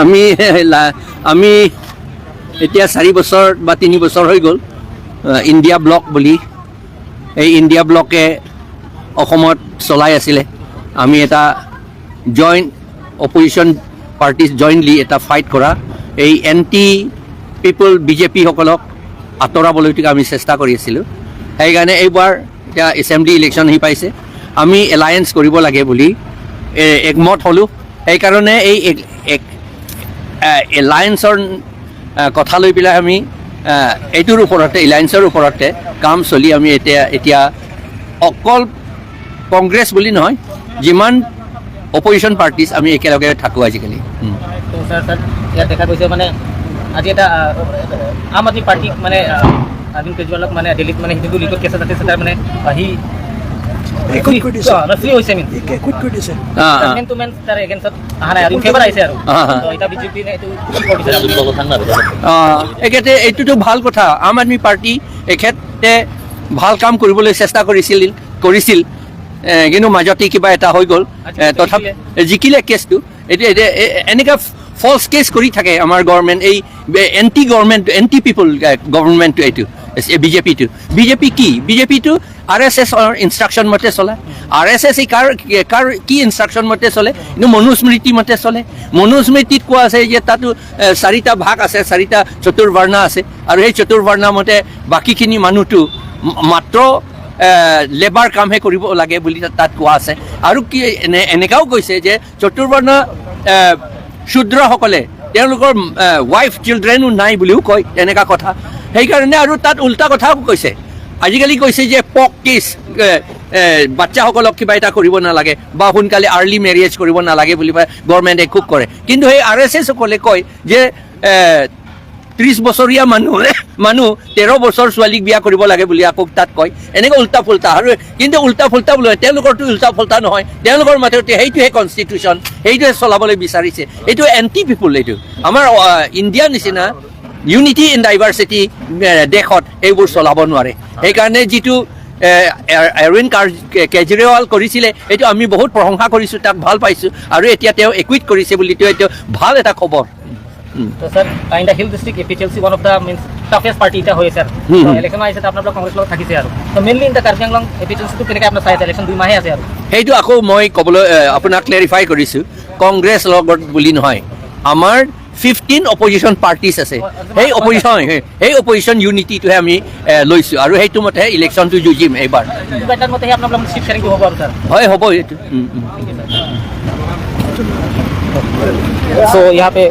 আমি আমি এতিয়া 4 বছৰ বা 3 বছৰ হৈ গ'ল, ইণ্ডিয়া ব্লক বুলি এই ইণ্ডিয়া ব্লকে অসমত চলাই আছিলে। আমি এটা জইণ্ট অপজিশ্যন পাৰ্টি, জইণ্টলি এটা ফাইট কৰা, এই এণ্টি পিপল বিজেপিসকলক আঁতৰাবলৈ আমি চেষ্টা কৰি আছিলোঁ। সেইকাৰণে এইবাৰ এতিয়া এছেম্বলি ইলেকশ্যন আহি পাইছে, আমি এলায়েন্স কৰিব লাগে বুলি একমত হ'লোঁ। সেইকাৰণে এই এক এলায়েন্সৰ কথা লৈ পেলাই আমি এইটোৰ ওপৰতে, এলায়েন্সৰ ওপৰতে কাম চলি আমি এতিয়া এতিয়া অকল কংগ্ৰেছ বুলি নহয়, যিমান অপজিশ্যন পাৰ্টিজ আমি একেলগে থাকোঁ আজিকালি। তো স্যাৰ, স্যাৰ, ইয়াত দেখা গৈছে মানে আজি এটা আম আদমি পাৰ্টিক মানে অৰবিন্দ কেজৰিৱালক মানে দিল্লীত মানে যোনটো লিকৰ কেছত আছে, তাৰ মানে সি একুইট কৰি দিছে। ফ্ৰী হৈছে মিন একুইট কৰি দিছে। অঁ, অঁ। মেন টু মেন তাৰ এগেইনষ্টত অহা নাই আৰু ফেভাৰ আহিছে আৰু অঁ। তো এতিয়া বিজেপি নে এইটো কি কৰিছে আপুনি? অঁ, এখেতে এইটোতো ভাল কথা। আম আদমি পাৰ্টি এখেতে ভাল কাম কৰিবলৈ চেষ্টা কৰিছিল, কিন্তু মাজতে কিবা এটা হৈ গ'ল। তথাপি জিকিলে কেছটো। এতিয়া এতিয়া এনেকুৱা ফল্ছ কেছ কৰি থাকে আমাৰ গভৰ্ণমেণ্ট, এই এণ্টি গভৰ্ণমেণ্ট, এণ্টি পিপল গভৰ্ণমেণ্টটো, এইটো বিজেপিটো। বিজেপি কি? বিজেপিটো আৰএছএছৰ ইনষ্ট্ৰাকশ্যন মতে চলে। আৰএছএছ এই কাৰ কাৰ কি ইনষ্ট্ৰাকশ্যন মতে চলে? কিন্তু মনুস্মৃতি মতে চলে। মনুস্মৃতিত কোৱা আছে যে তাতো চাৰিটা ভাগ আছে, চাৰিটা চতুৰ্বৰ্ণা আছে আৰু সেই চতুৰ্বৰ্ণা মতে বাকীখিনি মানুহটো মাত্ৰ লেবাৰ কামহে কৰিব লাগে বুলি তাত কোৱা আছে। আৰু কি এনেকাও কৈছে যে চতুৰ্বৰ্ণ শূদ্ৰসকলে তেওঁলোকৰ ৱাইফ চিলড্ৰেনো নাই বুলিও কয়, তেনেকা কথা। সেইকাৰণে আৰু তাত উল্টা কথাও কৈছে। আজিকালি কৈছে যে পক কেছ, বাচ্চাসকলক কিবা এটা কৰিব নালাগে বা সোনকালে আৰ্লি মেৰিয়েজ কৰিব নালাগে বুলি গভৰ্ণমেণ্টে খুব কৰে। কিন্তু সেই আৰএছএছসকলে কয় যে 30 বছৰীয়া মানুহ 13 বছৰ ছোৱালীক বিয়া কৰিব লাগে বুলি আকৌ তাত কয়। এনেকৈ উল্টা ফুল্টা। আৰু কিন্তু উল্টা ফুল্টা বুলি তেওঁলোকৰতো উল্টা ফুল্টা নহয়, তেওঁলোকৰ মতে সেইটোহে কনষ্টিটিউশ্যন, সেইটোহে চলাবলৈ বিচাৰিছে। এইটো এণ্টি পিপুল। এইটো আমাৰ ইণ্ডিয়াৰ নিচিনা ইউনিটি ইন ডাইভাৰ্চিটি দেশত এইবোৰ চলাব নোৱাৰে। সেইকাৰণে যিটো অৰবিন্দ কেজৰিৱাল কৰিছিলে, এইটো আমি বহুত প্ৰশংসা কৰিছোঁ, তাক ভাল পাইছোঁ আৰু এতিয়া তেওঁ একুইট কৰিছে বুলি এইটো ভাল এটা খবৰ। তো sir, in the hill district APHLC one of the means toughest party এতিয়া হৈ আছে। হুম। ইলেকশ্যন আহিছে, আপোনালোক কংগ্ৰেছৰ লগত থাকিছে আৰু তো mainly in the Karbi Anglong এপিএইচএলচিটো কেনেকৈ আপোনাৰ চাই আছে? ইলেকশ্যন 2 মাহে আছে আৰু। সেইটো আকৌ মই ক'বলৈ আপোনাক ক্লেৰিফাই কৰিছোঁ, কংগ্ৰেছ লগত বুলি নহয়, আমাৰ 15 অপজিশ্যন পাৰ্টিজ আছে। সেই অপজিশ্যন ইউনিটিটোহে আমি লৈছোঁ আৰু সেইটো মতে ইলেকশ্যনটো যুঁজিম এইবাৰ। কিবা এটাৰ মতেহে আপোনালোক চিট শ্বেয়াৰিংটো হ'ব আৰু ছাৰ? হয়, হ'ব এইটো। सो यहाँ पे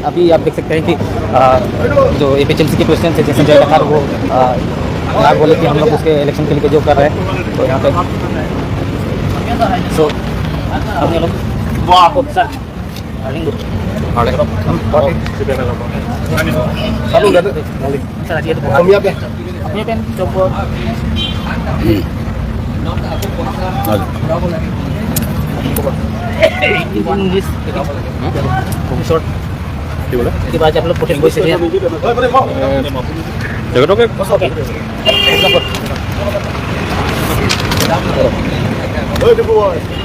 अभी आप देख सकते हैं कि जो ए पी के प्रेसिडेंट थे संजय लखार, वो यहाँ बोले कि हम लोग उसके इलेक्शन के लिए जो कर रहे हैं। तो यहाँ पे सो अपने लोग सर सर आज ये तो अपने पेन चौक ইংলিছ শৰ্ট কিবা আজি আপোনালোক প্ৰটেষ্ট কৰিছে। তেখেতকে Okay.